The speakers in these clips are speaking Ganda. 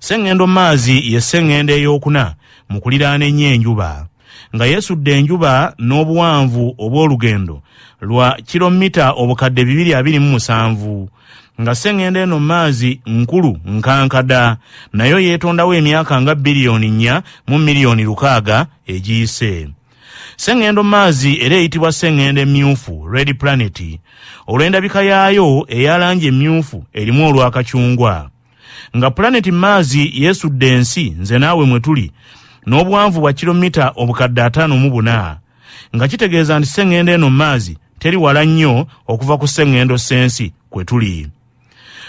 Sseŋŋendo Maazi ye sseŋŋendo ey'okuna mu kuliraana ennyo enjuba, nga yeesudde enjuba n'obuwanvu obw'olugendo lwa kilomita 227,000. Nga sseŋŋendo eno Maazi nkulu nkankada, nayo yeetondawo emyaka nga 4 biliyoni 600 miliyoni egiyise. Sseŋŋendo Maazi era eyitibwa sseŋŋendo emmyufu, red planet, olw'endabika yaayo eya langi emmyufu erimu olwakacungwa. Nga pulaneti Maazi yeesudde ensi nze naawe mwe tuli n'obuwanvu bwa kilomita 54,000, nga kitegeeza nti sseŋŋendo eno Maazi teri wala nnyo okuva ku sseŋŋendo ssensi kwe tuli.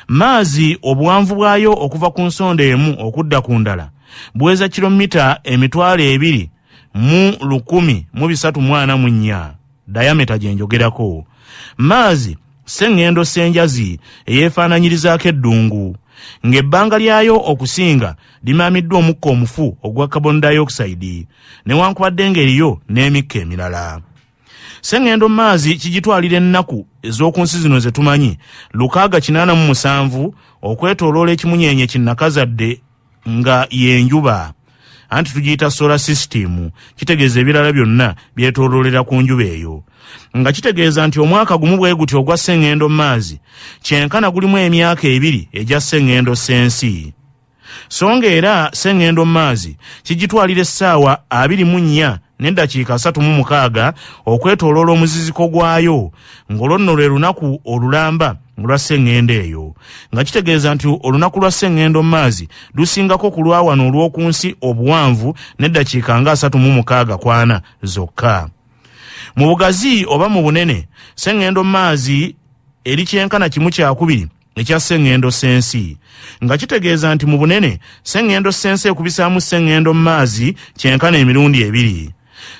Maazi obuwanvu bwayo okuva ku nsonda emu okudda ku ndala buweza kilomita 21,344, diameter gye njogerako. Maazi sseŋŋendo ssenjazi eyeefaananyirizaako eddungu, ng'ebbanga lyayo okusinga limaamiddwa omukka omufu ogwa carbon dioxide, newankubadde ng'eriyo n'emikka emirala. Sseŋŋendo Maazi kigitwalira ennaku ez'oku nsi zino ze tumanyi 687 okwetooloola ekimunyeenye kinnakazadde nga y'enjuba, anti tugiyita solar system, kitegeeza ebirala byonna byetooloolera ku njuba eyo, nga kitegeeza nti omwaka gumu bwe guti ogwa sseŋŋendo Maazi kyenkana gulimu emyaka 2 egya sseŋŋendo ssensi. So nga era sseŋŋendo Maazi kigitwalira essaawa 24 n'eddakiika 36 okwetooloola omuziziko gwayo, ng'olwo nno lwe lunaku olulamba olwa sseŋŋendo eyo, nga kitegeeza nti olunaku lwa sseŋŋendo Maazi lusingako ku lwa wano olw'oku nsi obuwanvu n'eddakiika nga 36 kwana zokka. Mu bugazi oba mu bunene, sseŋŋendo Maazi eri kyenkana kimu kyakubiri ekya sseŋŋendo ssensi, nga kitegeeza nti mu bunene sseŋŋendo ssensi ekubisaamu sseŋŋendo Maazi kyenkana emirundi ebiri.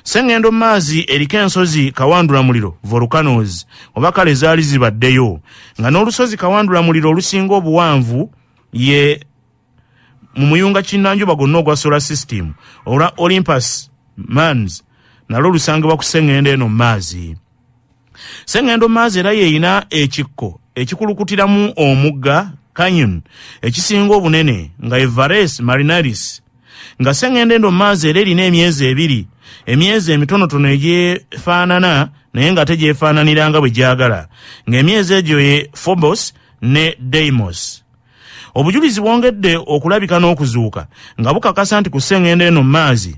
Sseŋŋendo Maazi eriko ensozi kawandulamuliro, volcanoes, oba kale zaali zibaddeyo, nga n'olusozi kawandulamuliro olusinga obuwanvu ye mu muyunga kinnanjuba gwonna ogwa solar system olwa Olympus Mons, nalwo lusangibwa ku sseŋŋendo eno Maazi. Sseŋŋendo Maazi era yeeyina ekikko ekikulukutiramu omugga, canyon, ekisinga obunene nga ye Valles Marineris. Nga sseŋŋendo eno Maazi era erina emyezi ebiri, emyezi emitonotono egyefaanana naye nga tegyefaananira nga bwe gyagala, ng'emyezi egyo ye Phobos ne Deimos. Obujulizi bwongedde okulabika n'okuzuuka nga bukakasa nti ku sseŋŋendo eno Maazi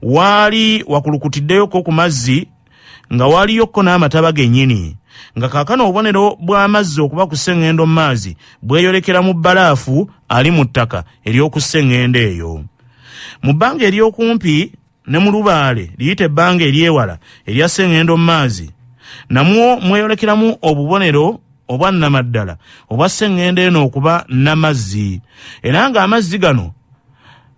waali wakulukutiddeyoko ku mazzi, nga waaliyokko n'amataba gennyini, nga kaakano obubonero bw'amazzi okuba ku sseŋŋendo Maazi bweyolekera mu bbalaafu ali mu ttaka ery'oku sseŋŋendo eyo mu bbanga ery'okumpi ne mu lubaale liyita ebbanga eryewala erya sseŋŋendo Maazi. Namwo mweyolekeramu obubonero obwa nnamaddala obwa sseŋŋendo eno okuba n'amazzi, era ng'amazzi gano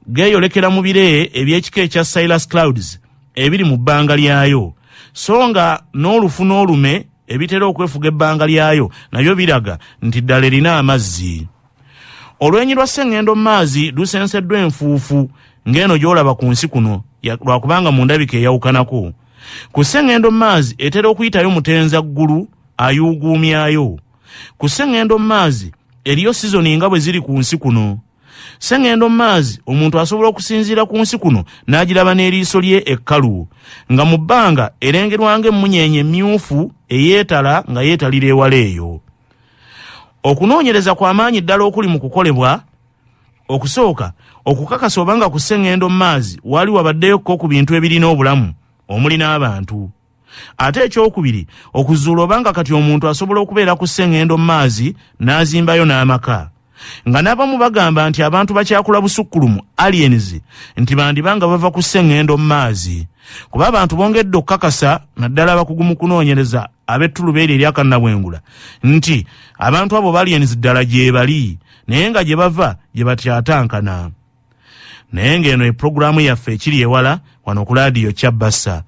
geeyolekera mu bire eby'ekika ekya cirrus clouds ebiri mu bbanga lyayo, so nga n'olufu n'olume ebitera okwefuga ebbanga lyayo nabyo biraga nti ddala erina amazzi. Olwenyi lwa sseŋŋendo Maazi lusenseddwa enfuufu ng'eno gy'olaba ku nsi kuno, lwakubanga mu ndabika eyawukanako. Ku sseŋŋendo Maazi etera okuyitayo mutenza ggulu ayuuguumyayo. Ku sseŋŋendo Maazi eriyo sizoni nga bwe ziri ku nsi kuno. Sseŋŋendo Maazi omuntu asobola okusinziira ku nsi kuno n'agiraba n'eriiso lye ekkalu, nga mu bbanga erengerwa ng'emmunyeenye emyufu eyeetala nga yeetalira ewala eyo. Okunoonyereza kw'amaanyi ddala okuli mu kukolebwa okusooka okukakasa obanga ku sseŋŋendo Maazi waali wabaddeyokko ku bintu ebirina obulamu omuli n'abantu, ate ekyokubiri okuzuula obanga kati omuntu asobola okubeera ku sseŋŋendo Maazi n'azimbayo n'amaka, nga n'abamu bagamba nti abantu bakyakula busukkulumu, aliens, nti bandibanga bava ku sseŋŋendo Maazi, kuba abantu bongedde okukakasa, naddala abakugu mu kunoonyereza ab'ettuluba eryo eryakannabwengula, nti abantu abo baliens ddala gye bali, naye nga gye bava gye batyatankana. Naye ng'eno epulogulaamu yaffe ekiri ewala wano ku laadiyo Kyabbassa.